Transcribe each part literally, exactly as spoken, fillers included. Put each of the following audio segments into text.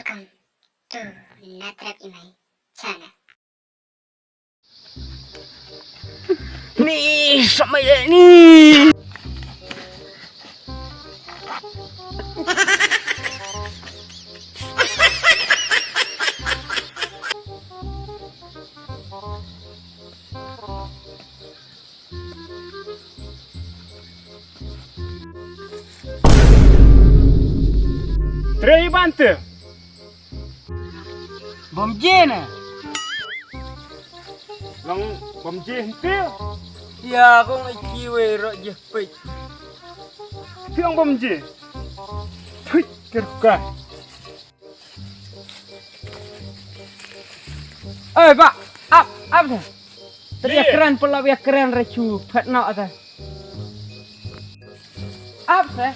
Welcome to Natrap Imai channel. Ni, sama ya ni. Trei bante. Bom je ne. Long bom je hente. Ya, kong ai kiwe ro je pek. Tiang bom je. Thui, kerka. Oi, ba, ap, ap. Tadi ya keren, pula ya keren recu, pet no ata. Ap, eh.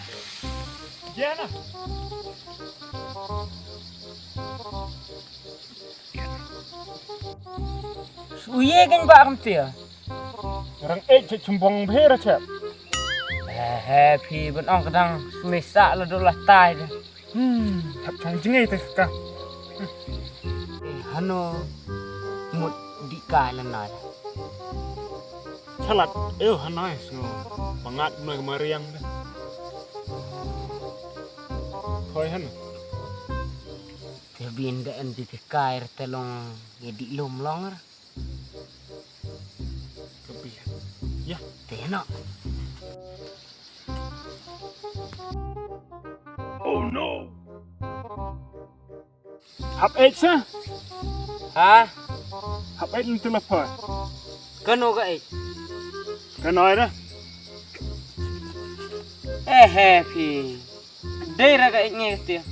Jana. Uye kan ba kam tia. Rang eh cek chumbong bher cek. Eh, eh, phi ban ong kadang semisa la dula tai de. Hmm, thap chong jingei te ka. Eh, hano mut di kai la nai. Chalat, eh, hano eh, so. Pangat na mariang de. Hoi hano. Te bin de en di kai te long ye di lum long. Kebian. Ya. Tena. Oh no. Hap ej sa? Ha? Hap ej ntu lapa. Kano ka ej? Kano ej da? Eh, eh, phi. Dei ra ka ej nge tia.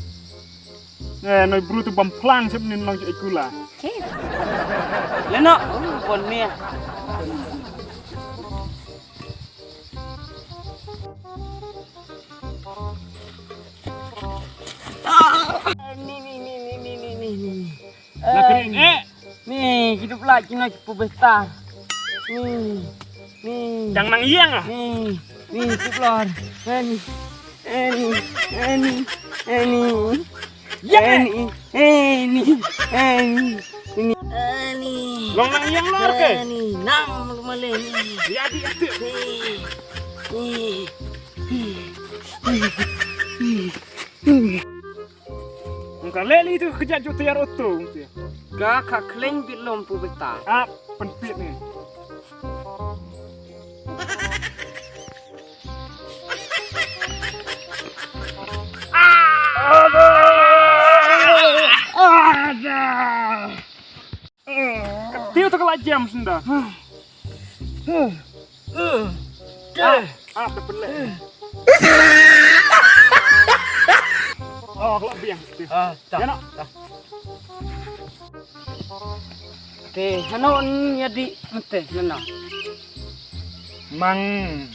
Eh, noi bru tu bam plang sep nin long ej kula. Leno, oh, pon mia. Ni, ni, ni, ni, ni, ni, ni, ni. Na kering, eh. Ni, hidup lagi nak pubesta. Ni, ni. Dang nang ïeng ah. Ni, ni, hidup lor. Ni, ni, ni, ni, ni. Ïeng, eh. Ni, ni, ni, ni, ni. Long nang ïeng lor ke? Ni, nang lu male ni. Ya di ati. Ni, ni. Engka leli tu kejat juk tiar oto tu. Ka ka kleng bit lom pu beta. Ap penpit ni. Tiu tu kala jam senda. Ah, ah, dah pelek. Oh, kala biang. Ah, dah. Ya, nak. Dah. Te, hano nya di mete nana. Mang.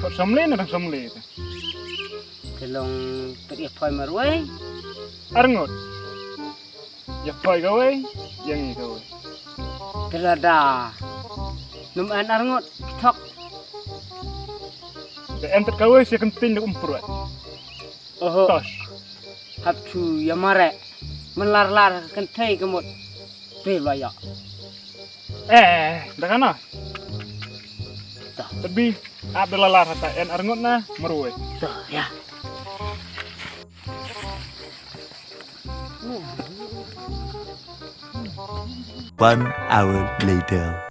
Thot samle na thot samle. Te long te ïa phai marwei. Arngut. Ïa phai kawei, ïa ngi kawei. Te lada. Num an arngut thok. Te entet kawei sia kenting da umprut. Oho. Tos. Hap tu ïa mare. Menlar lar kentei kemut. Te lo ïa. Eh, da kana. Dah. Tebi, ap da lalar hata en arngut na marwei. Dah, ya. One hour later.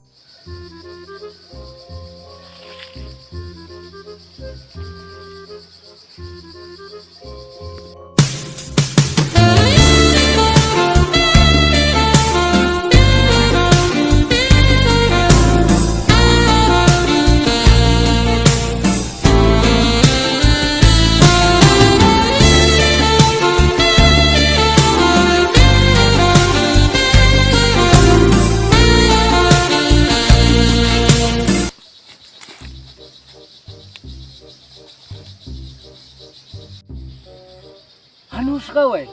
Hanu ska wei?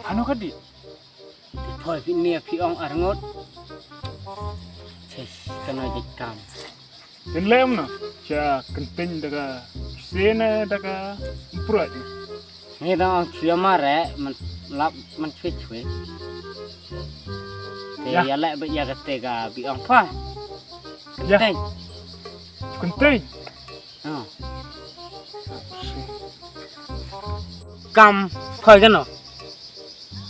Hanu ka di? Te thoi phi ne phi ong arngut. Ches kana jit kam. Tin lem na cha kenting da ka Te ne da ka mpruat. Ngi dang ong chwe mare, man lap man chwe chwe. Te ya leh ba ya ka te ka bi ong pha. Ya. Kenteng. Kenteng. Kam phai kano?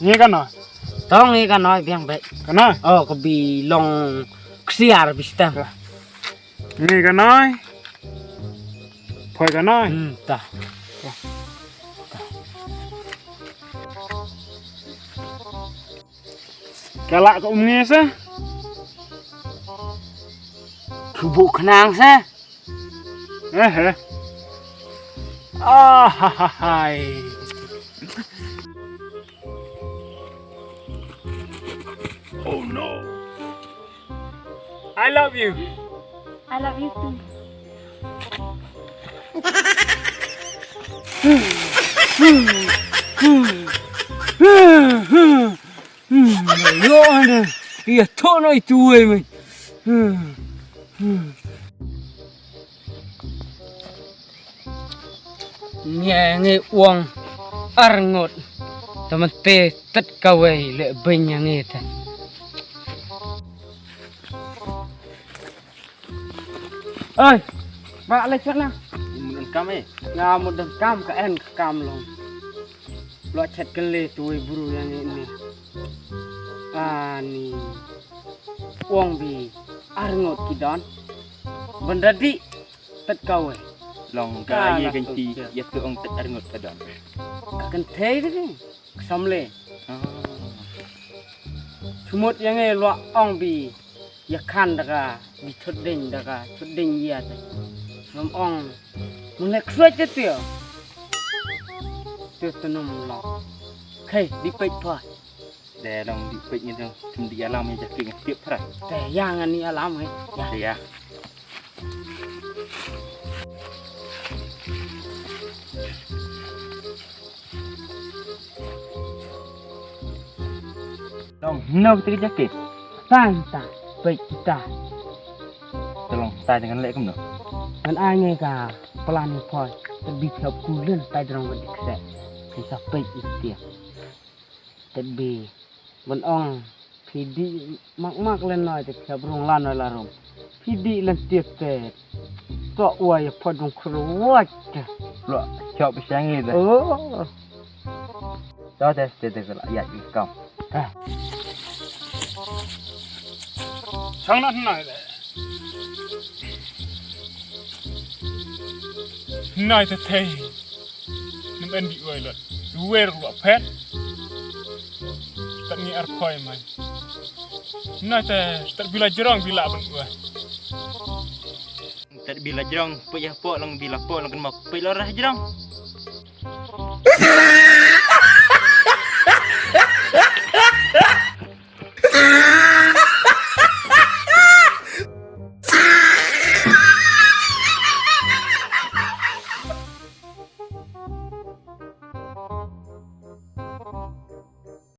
Ngi kano? Tong ngi kano biang bek. Kano? Oh, ka bi long ksiar bi stem. Ngi kano? Phai kano? Hmm, ta. Ka lah ka um ngi sa. Thu bu khnang sa. Eh, eh. Ah, ha, ha, hai. Oh no. I love you. I love you too. Hmm, lo ande. Ia tono itu wei mai. Hmm. Nge nge uang arngot. Temen te tet kawei le benya nge te. Oi, ba le chana. Mudon kam eh. Nga mudon kam ka en kam long. Lo chet kele tu wei buru yang ini. Ani. Uang bi arngot ki don. Benda di tet kawei. Long ka ye kan ti ya tu ong tet arngot ka don. Ka kan thei de. Samle. Chumut yang e lua ong bi ya khan da ka bi chut ding da ka chut ding ya te. Lam ong mun le khroi te tio. Tio tenum lo. Khai di pek pha. De dong di pek ni dong tum di alam ya jaki ngi tiap thra. Te yang ani alam eh. Ya. De ya. Long, no kita ke jake. Tan ta, baik kita. Tolong, tai dengan lek kumno. Kan ai ngai ka plan ni poi. Tebi chap kulen tai drong ka dikse. Kita baik ikhtiar. Tebi. Ban ong phi dih mak mak len noi te phi hap rung lan noi la rung. Phi dih len tiet te. Tok wa ya pha dung khruat te. Lo chop shangi te. Oh. To te te te la ya ki kam. Chang na noi le. Noi te te. Nym en bi uai lot. Wer lo phet. Tat ngi ar khoi mai. Noi te tat bila jrong bila ban uai. Tat bila jrong put ya po lang bila po lang kan ma put lo rah jrong.